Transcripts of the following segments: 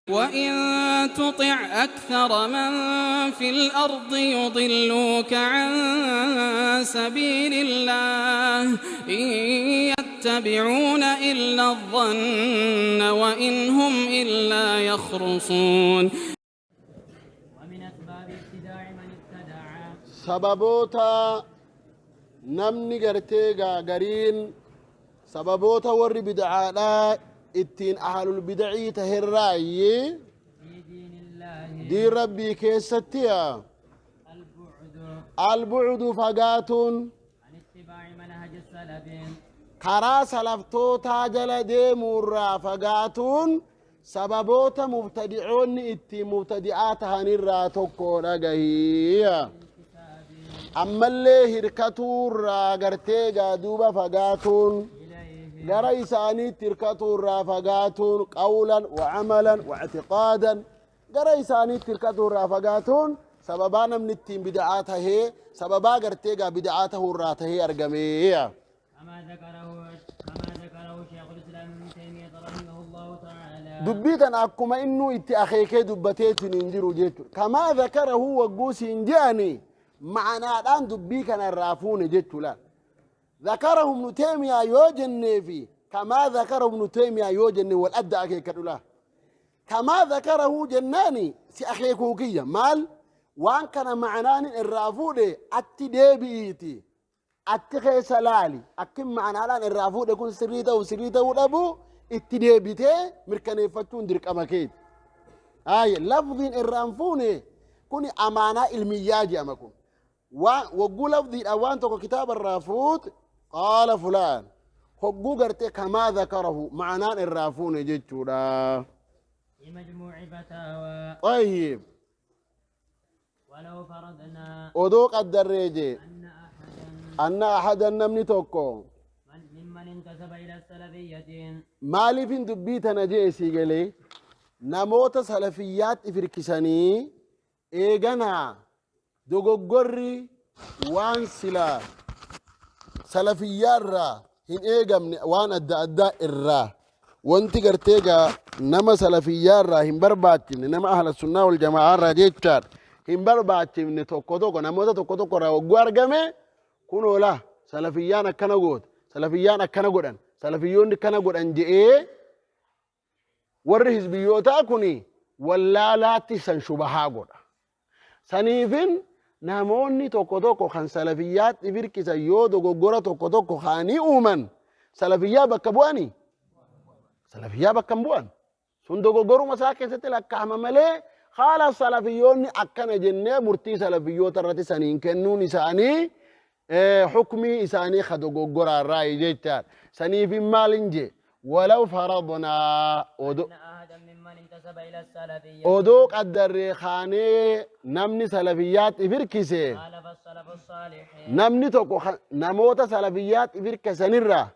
وإن تطع أكثر من في الأرض يضلوك عن سبيل الله إن يتبعون إلا الظن وإن هم إلا يخرصون. ومن أسباب ابتداع من ابتدع. Sababoota namni gartee gariin, sababoota warri bid'aadhaa ittiin ahlul bid'ii taherraayyi في دين الله diin Rabbii keessatti البعد البعد fagaatuun عن اتباع منهج السلف karaa salaftootaa jala deemuurraa fagaatuun sababoota mubtadicoonni ittiin mubtadi'aa tahanirraa tokko dhagahii. Ammallee hirkatuurraa gartee gaa duuba fagaatuun إليه gara isaaniitti hirkatuurraa fagaatuun, قولا وعملا واعتقادا, gara isaaniitti hirkatuurraa fagaatuun sababaa namni ittiin bida'aa tahee, sababaa gartee gaa bida'aa tahuurraa tahee argamee. كما ذكره شيخ الإسلام ابن تيمية رحمه الله تعالى. Dubbii tana akkuma innuu itti akeekee dubbateetiin hin jiru jechuudha. كما ذكره wagguu siin je'ani, ma'anaadhaan dubbii kana irraa fuune jechuudha. ذكره ابن تيمية yoo jennee fi كما ذكره ابن تيمية yoo jenne wal adda akeekadhu laa. كما ذكره jennaani si akeekuu kiyya maal waan kana ma'anaan irraa fuudhe atti deebi'iiti. Atti keessa laali, akkin ma'anaadhaan irraa fuudhe kun sirrii ta'uu dhabu itti deebitee mirkaneeffachuun dirqama keeti. Aye, lafziin irraan fuune kun amaanaa ilmiyyaa jedhama kun. Waan wagguu lafziidhaan waan tokko kitaaba irraa fuut, قال فلان, hogguu gartee كما ذكره ma'anaan irraa fuune jechuudha. في مجموع فتاوى. طيب. ولو فرضنا Odoo qaddarree jee أن أحدا أن أحدا namni tokko ممن انتسب إلى السلفية Maaliifin dubbii tana jee sii galee? Namoota salafiyyaatti firkisanii eeganaa dogoggorri waan silaa salafiyyaarraa hin eegamne, waan adda addaa irraa wanti gartee gaa nama salafiyyaarraa hin barbaachifne, nama ahla sunnaa wal jamaa'aarraa jechaadha, hin barbaachifne tokko tokko namoota tokko tokko irraa wagguu argame, kunoola salafiyyaan akkana goota, salafiyyaan akkana godhan, salafiyyoonni akkana godhan je'ee, warri hizbiyyootaa kun wallaalaatti san shubahaa godha. Saniifin namoonni tokko tokko kan salafiyyaatti firkisan yoo dogoggora tokko tokko kaanii uuman, salafiyyaa bakka bu'anii? Salafiyyaa bakka hin bu'an. Sun dogoggoruma isaa keessatti lakkaa'ama malee, haala salafiyyoonni akkana jennee murtii salafiyyoota irratti saniin kennuun isaanii xukmii isaanii ka dogoggoraarraa jechaadha. Saniifin maalin jee? ولو فرضنا odoo أن أحدا ممن انتسب إلى السلفية odoo qaddarree kaanee namni salafiyyaatti firkise خالف السلف الصالحين namni tokko namoota salafiyyaatti firkisanirraa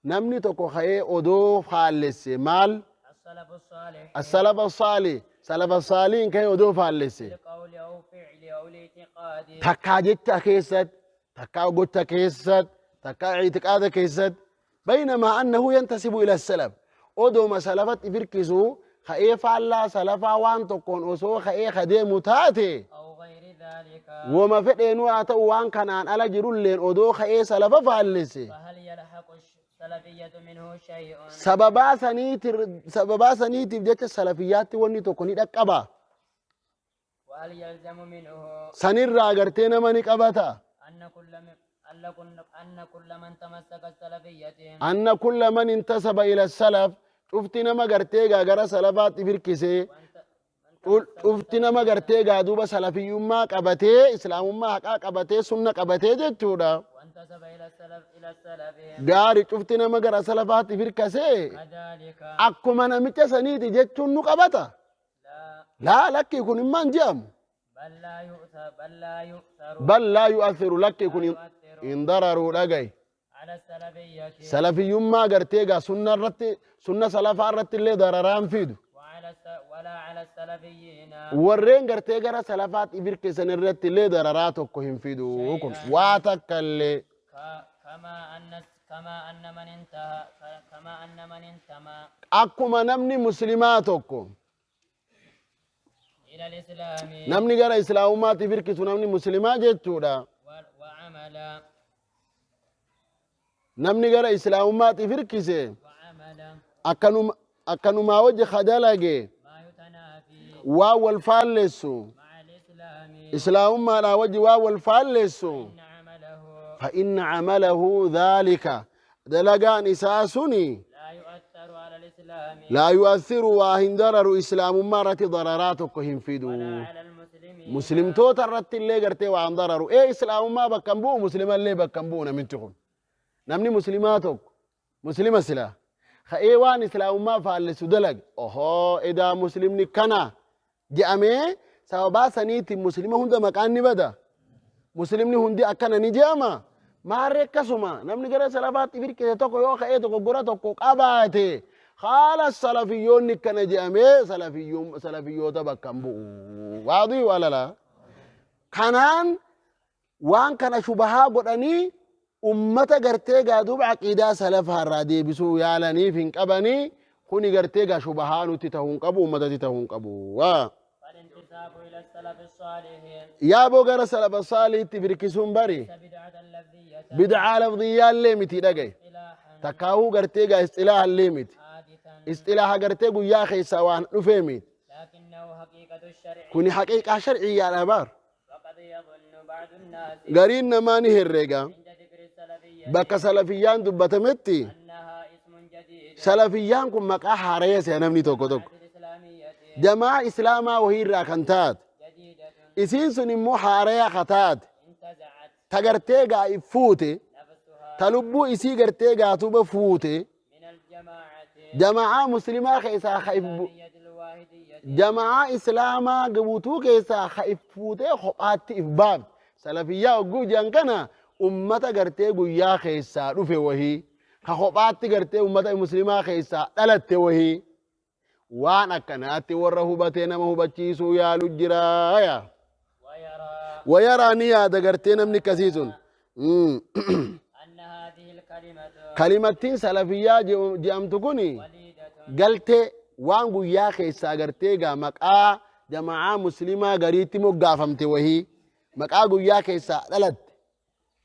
namni tokko ka'ee odoo faallesse maal? السلف الصالح السلف الصالح, سلف الصالحin ka'ee odoo faallesse بالقول أو فعل أو الاعتقاد takkaa jecha keessatti, takkaa gocha keessatti, takkaa ictiqaada keessatti, بينما أنه ينتسب إلى السلف, odoma salafatti firkisu ka'ee faallaa salafaa waan tokkoon osoo ka'ee kadeemu taate أو غير ذلك wama fedheenuu haa ta'u, waan kanaan ala jirulleen odoo ka'ee salafa faallesse فهل يلحق السلفية منه شيء؟ Sababaa saniitiif jecha salafiyyaatti wanni tokko ni dhaqqaba? وهل يلزم منه Sanirraa gartee nama ni qabata? أن كل من تمسك السلفية أن كل من انتسب إلى السلف, cufti nama gartee gaa gara salafaatti firkisee, cufti nama gartee gaa duuba salafiyyummaa qabatee, islaamummaa haqaa qabatee, sunna qabatee jechuudha. وانتسب إلى السلف Gaari, cufti nama gara salafaatti firkasee كذلك akkuma namicha saniiti jechuun nu qabata? لا. Laa, lakkii, kun himmaan je'amu. بل لا يؤثر بل لا يؤثر, lakkii, kun hin dararuu dhagaye. على السلفية Salafiyyummaa gartee gaa sunna irratti, sunna salafaa irratti illee dararaan fidu. ولا على السلفيين. Warreen gartee gara salafaatti firkisan irratti illee dararaa tokko hin fidu kun, waa takka illee. كما أن من انتمى Akkuma namni muslimaa tokko إلى الإسلام Namni gara islaamummaatti hirkisu namni muslimaa jechuudha. وعمل Namni gara islaamummaatti hirkise وعمل akkanumaa wajji kadalage ما يتنافي waa wal faallessu مع الإسلام islaamummaadhaa wajji waa wal faallessu إن عمله فإن عمله ذلك dalagaan isaa suni لا يؤثر على الإسلام laa yu'athiru waa hin dararu islaamummaa irratti dararaa tokko hin fidu ولا على المسلمين muslimtoota irratti illee gartee waa hin dararu ee islaamummaa bakka hin bu'u muslima illee bakka hin bu'u namichi kun namni muslimaa tokko muslima silaa ka'ee waan islaamummaa faallessu dalage ohoo edaa muslimni kana je'amee sababaa saniitiin muslima hunda maqaan ni bada muslimni hundi akkana ni je'ama maarree akkasuma namni gara salafaatti firqise tokko yoo ka'ee dogoggora tokko qabaate haala salafiyyoonni akkana je'amee salafiyyoota bakka hin bu'u waadii walala kanaan waan kana shubahaa godhanii ummata gartee gaa duuba aqiidaa salafaa irraa deebisuu yaalaniif hin qabanii kuni gartee gaa shubahaa nutti ta'uu hin qabu ummatatti ta'uu hin qabu waa. فالانتساب إلى السلف الصالح Yaaboo gara salafa saaliitti firkisuun bari ليس بدعة لفظية bidcaa lafdiyyaallee miti dhagaye اصطلاحا takkaahuu gartee gaa isxilaahallee miti حادثا isxilaaha gartee guyyaa keessaa waan dhufee miti لكنه حقيقة الشرع kuni haqiiqaa sharciyyaadha baar وقد يظن بعض الناس gariin namaa ni herreega عند ذكر السلفية bakka salafiyyaan dubbatametti أنها اسم جديد salafiyyaan kun maqaa haaraya se'a namni tokko tokko الإسلامية jamaa islaamaa wahii irraa kan taate جديدة isiin sun immoo haaraya ka taate انتزعت ta gartee gaa if fuute نفسها ta lubbuu isii gartee gaatuba fuute من الجماعة jamaa muslimaa keessaa ka if الإسلامية الواحدية jamaa islaamaa guutuu keessaa ka if fuutee kophaatti if baafte salafiyyaa hogguu jedhan kana ummata gartee guyyaa keessaa dhufe wahii ka kophaatti gartee ummata muslimaa keessaa dhalatte wahii waan akkanaatti warra hubatee nama hubachiisuu yaalu jiraaya ويرى wayaraa ni yaada gartee namni akkasii sun أن هذه الكلمة kalimattiin salafiyyaa je'amtu kuni وليدة galtee waan guyyaa keessaa gartee gaa maqaa jamaa muslimaa gariitti moggaafamte wahii maqaa guyyaa keessaa dhalatte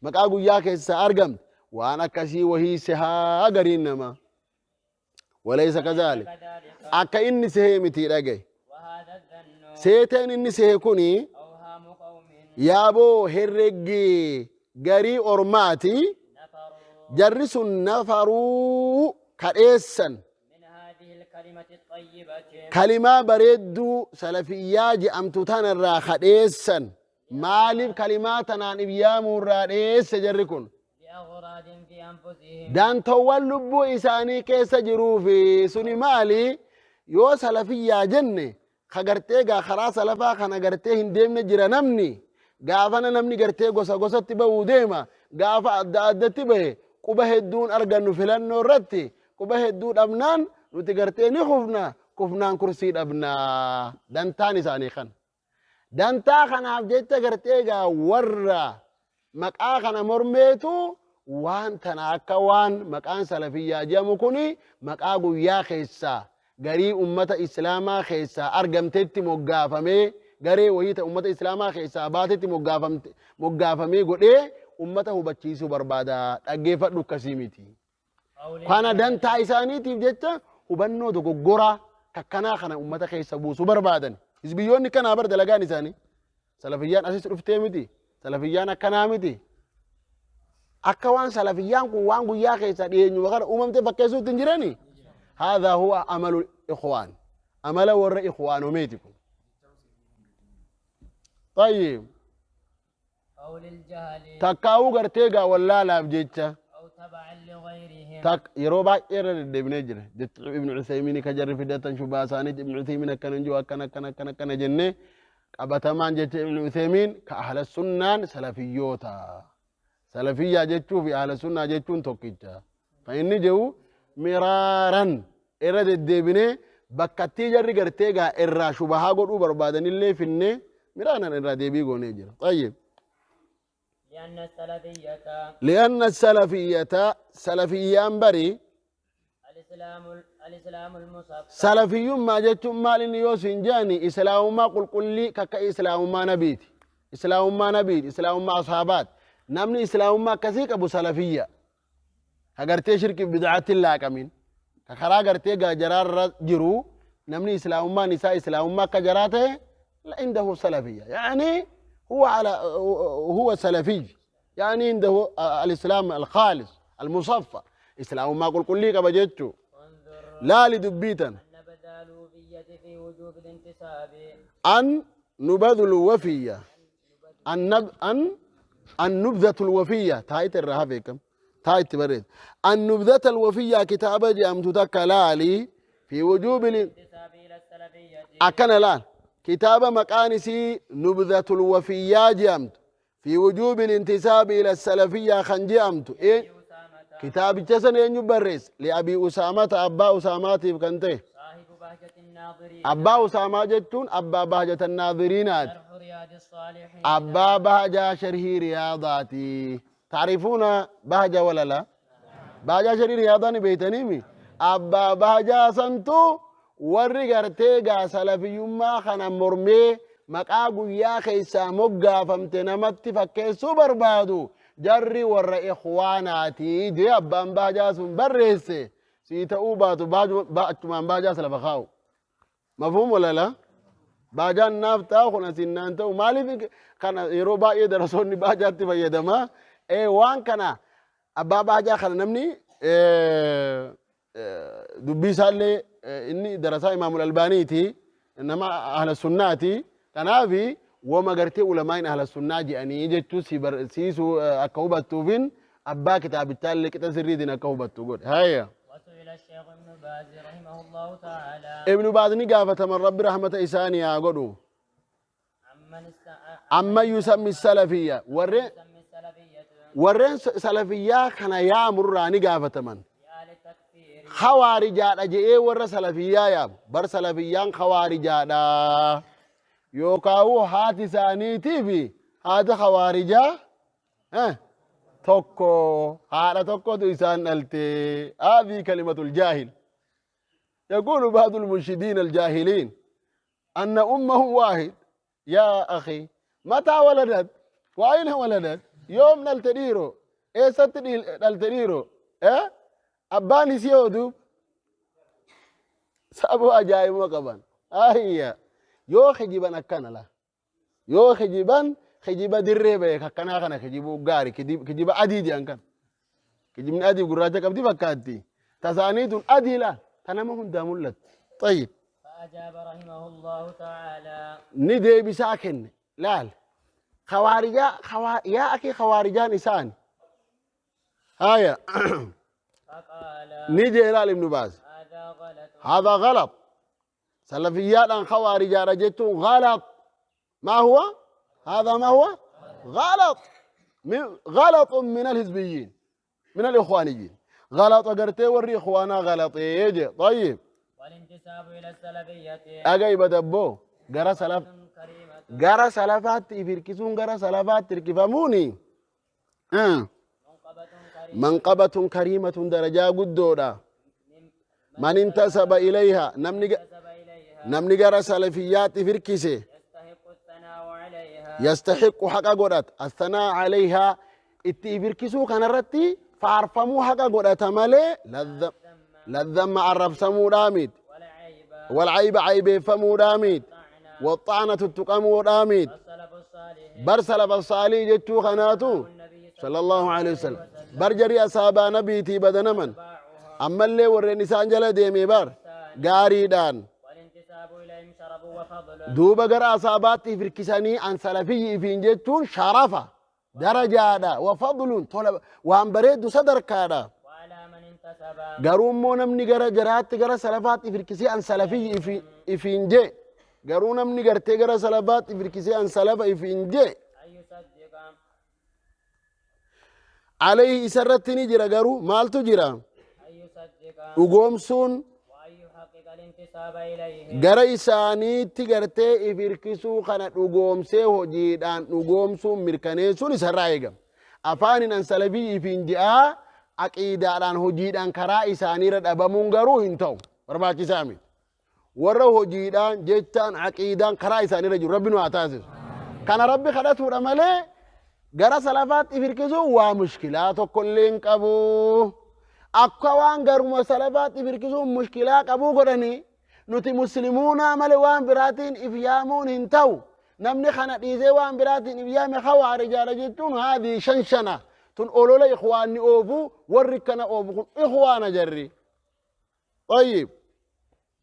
maqaa guyyaa keessaa argamte waan akkasii wahii sehaa gariin nama walaysa kazaalik كذلك akka inni sehee miti dhagaye وهذا الظن seeteen inni sehe kuni أوهام قوم yaaboo herreggi garii ormaati نفروا jarri sun nafaruu kadheessan من هذه الكلمة الطيبة kalimaa bareedduu salafiyyaa je'amtu tanarraa kadheessan maaliif kalimaa tanaan ibyaamuu irraa dheesse jarri kun لأغراض في أنفسهم daantoowwan lubbuu isaanii keessa jiruufi suni maali yoo salafiyyaa jenne ka gartee gaa karaa salafaa kana gartee hin deemne jira namni gaafana namni gartee gosa gosatti bahuu deema gaafa adda addatti bahe quba hedduun argannu filannoo irratti quba hedduu dhabnaan nuti gartee ni kufna kufnaan kursii dhabnaa dantaan isaanii kana dantaa kanaaf jecha gartee gaa warra maqaa kana mormeetu waan tana akka waan maqaan salafiyyaa jedhamu kuni maqaa guyyaa keessaa garii ummata islaamaa keessaa argamtetti moggaafamee garee wayii ta ummata islaamaa keessaa baatetti moggaafamee godhee ummata hubachiisuu barbaada dhaggeeffadhu akkasii miti. قول Kana dantaa isaaniitiif jecha hubannoo dogoggoraa kakkanaa kana ummata keessa buusuu barbaadan. Hizbiyyoonni kanaa bar dalagaan isaanii. Salafiyyaan asis dhuftee miti. Salafiyyaan akkanaa miti. Akka waan salafiyyaan kun waan guyyaa keessa dhiyeenyuma kana uumamte fakkeessuutti hin jirani. Haadhaa huwa amalu ikhwaan. Amala warra ikhwaanomeeti kun. Tayyib. قول الجهل Takkaa'uu gartee gaa wallaalaaf jecha. أو تبعا لغيرهم Tak yeroo baay'ee irra deddeebinee jira. Jechi Ibnu Usaymiin ka jarri fidatan shubaa isaaniiti Ibnu Usaymiin akkana hin jiru akkana akkana akkana akkana jennee qabatamaan jecha Ibnu Usaymiin ka ahla sunnaan salafiyyoota. Salafiyyaa jechuu fi ahla sunnaa jechuun tokkicha. Kan inni jedhu miraaran irra deddeebinee bakkattii jarri gartee gaa irraa shubahaa godhuu barbaadanillee finnee miraaran irraa deebii goonee jira. Tayyib. لأن السلفية لأن السلفية سلفيان بري الإسلام الإسلام المصفى. Salafiyyummaa jechuun maal inni yoo siin jedhani islaamummaa qulqullii kakka islaamummaa nabiiti. Islaamummaa nabiiti, islaamummaa ashaabaati. Namni islaamummaa akkasii qabu salafiyya. Ka gartee shirkiif bid'aatti hin laaqamin. Ka karaa gartee jaraarra jiru namni islaamummaan isaa islaamummaa akka jaraa ta'e indahu salafiyya. يعني هو على هو سلفي، يعني عنده الإسلام الخالص المصفى. إسلام ما قل كلي قبجتشو. انظر لا لدبيتا النبذ الوفية في وجوب الانتساب. أن نبذ الوفية، أن نب أن النبذة الوفية تايت الرهافيكم تايت بريد النبذة الوفية كتابة جامت تكلالي في وجوب الانتساب إلى السلفية. أكن الآن كتابة مكانسي نبذة الوفية جامت في وجوب الانتساب إلى السلفية خن جامت إيه أسامة كتاب جسن ين يبرس لأبي أسامة أبا أسامة كنته صاحب بهجة الناظرين. أبا أسامة جتون أبا بهجة الناظرين شرح رياض الصالحين. أبا بهجة شرح رياضاتي. تعرفون بهجة ولا لا؟ بهجة شرح رياضاني بيتنيمي أبا بهجة سنتو warri gartee gaa salafiyyummaa kana mormee maqaa guyyaa keessaa moggaafamte namatti fakkeessuu barbaadu jarri warra ikhwaanaatii jee abbaan baajaa sun barreesse sii ta'uu baatu achumaan baajaas lafa kaa'u. Mafhuum wala laa? Baajaan naaf ta'a kun asiin naan ta'u maaliif kana yeroo baay'ee darasoonni baajaatti fayyadamaa waan kana abbaa baajaa kana namni dubbii isaallee inni darasaa imaamul albaaniiti nama ahla sunnaati kanaafi wama gartee ulamaa'in ahla sunnaa jedhanii jechuu siisuu akka hubattuufin abbaa kitaabichaallee qixa sirriitiin akka hubattu godhe. Haya. وسئل الشيخ ابن باز رحمه الله تعالى. Ibnu Baaz ni gaafataman rabbi rahmata isaanii haa godhu. عمن Amma yusammi salafiyya warreen يسمي السلفية warreen salafiyyaa kana yaamurraa ni gaafataman. بآل التكفير. Khawaarijaadha je'ee warra salafiyyaa yaamu. Bar salafiyyaan khawaarijaadha. Yookaan haati isaaniitii fi haati khawaarijaa tokko haadha tokkotu isaan dhalte. هذه كلمة الجاهل. يقول بعض المنشدين الجاهلين أن أمه واحد. يا أخي متى ولدت؟ وأين ولدت؟ يوم نلتديرو إيه نلتديرو إيه أباني سيودو سابو أجايب وقبان آهية يو خجيبان أكنا لا يو خجيبان خجيبا دريبه كنا كنا خجيبو غاري خجيبا أدي دي أنكن خجيبن أدي قراجة كبدي بكاتي تسانيتون أدي لا تنامهم دامولت. طيب. فأجاب رحمه الله تعالى. ندي بساكن لال خوارجا يا أخي خوارجان إنسان هايا. فقال نجي لال ابن باز هذا غلط. هذا غلط. سلفيات عن خوارجا رجتون غلط. ما هو هذا؟ ما هو غلط. غلط من الحزبيين من الإخوانيين غلط. قرتي وري إخوانا غلط يجي. طيب. والانتساب إلى السلفية أجي بدبو جرى سلف كريمة. جرى سلفات يفركسون جرى سلفات تركفموني منقبة كريمة. منقبة كريمة درجة قدودة من انتسب إليها نمني جرى سلفيات فركسه يستحق الثناء عليها. يستحق حق قدرت الثناء عليها اتفركسو كان رتي فعرفمو حق قدرت مالي لذم عرف سمو داميد والعيب عيب فمو داميد والطعنة التقمو داميد بر سلف الصالح جتو خناتو صلى الله عليه وسلم برجري أصابا نبيتي بدنمن أما اللي ورنسان جل ديمي بر غاريدان والانتساب إليهم شرف وفضل. دوبا غرا أصاباتي فركساني عن سلفي في جتون شرفة درجة وفضل طلب وان بريد صدر كادا وعلى من انتسب. غارو نمني غرا جرات غرا سلفات فركسي عن سلفي في جي غارو نمني غرتي غرا سلفات فركسي عن سلف في جي أن يصدق عليه سرتني جرا غارو مالتو جرا أن يصدق وقومسون وأن يحقق الانتساب إليه gara isaaniitti gartee ifirkisuu kana dhugoomsee hojiidhaan dhugoomsuun mirkaneessuun isarraa eegama. Afaanin an salafii ifiin ji'aa aqiidaadhaan hojiidhaan karaa isaaniirra dhabamuun garuu hin ta'u. Barbaachisaa miti. Warra hojiidhaan, jechaan, aqiidaan karaa isaaniirra jiru Rabbi nu haa taasisu. Kana Rabbi kadhatuudha malee gara salafaatti if hirkisuun waa mushkilaa tokkollee hin qabu. Akka waan garuma salafaatti if hirkisuun mushkilaa qabuu godhanii nuti muslimuunaa malee waan biraatiin if yaamuun hin ta'u. Namni kana dhiisee waan biraatiin if yaame hawaarijaadha jechuun haadii shanshana. Tun olola ikhwaanni oofu warri kana oofu kun ikhwaana jarri. طيب.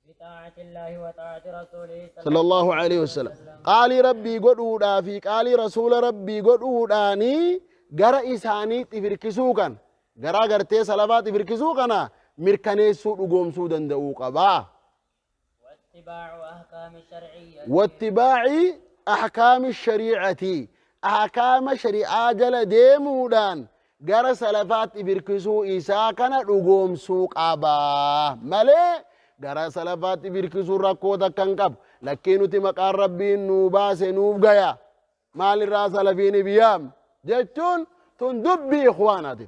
بطاعة الله وطاعة رسوله صلى الله عليه وسلم. قالي ربي قدودا في قالي رسول ربي قدوداني gara isaaniitti firkisuu kan garaa gartee salafaatti firkisuu kana mirkaneessuu dhugoomsuu danda'uu qabaa. واتباع أحكام الشرعية واتباع أحكام الشريعة أحكام شريعة جل ديمودان gara salafaatti firkisuu isaa kana dhugoomsuu qabaa malee gara salafaatti firkisuu rakkoo takka hin qabu. Lakkii nuti maqaan Rabbiin nuu baase nuuf gaya maalirraa salafiin if yaam jechuun tun dubbii ikhwaanaati.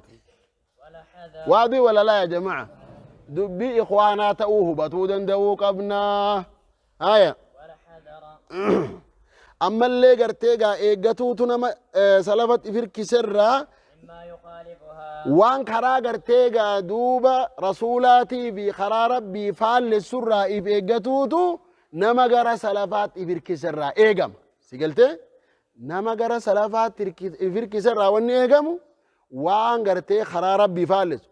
والحذر Waadii wala laa yaa jamaa, dubbii ikhwaanaa ta'uu hubatuu danda'uu qabnaa. Haya. والحذر Ammallee gartee gaa eeggatuutu nama salafatti firkiserraa مما يخالفها waan karaa gartee gaa duuba rasuulaatii fi karaa Rabbii faallessurraa if eeggatuutu nama gara salafaatti if hirkiserraa eegama. Si galtee? Nama gara salafaatti if hirkiserraa wanni eegamu waan gartee karaa Rabbii faallessu.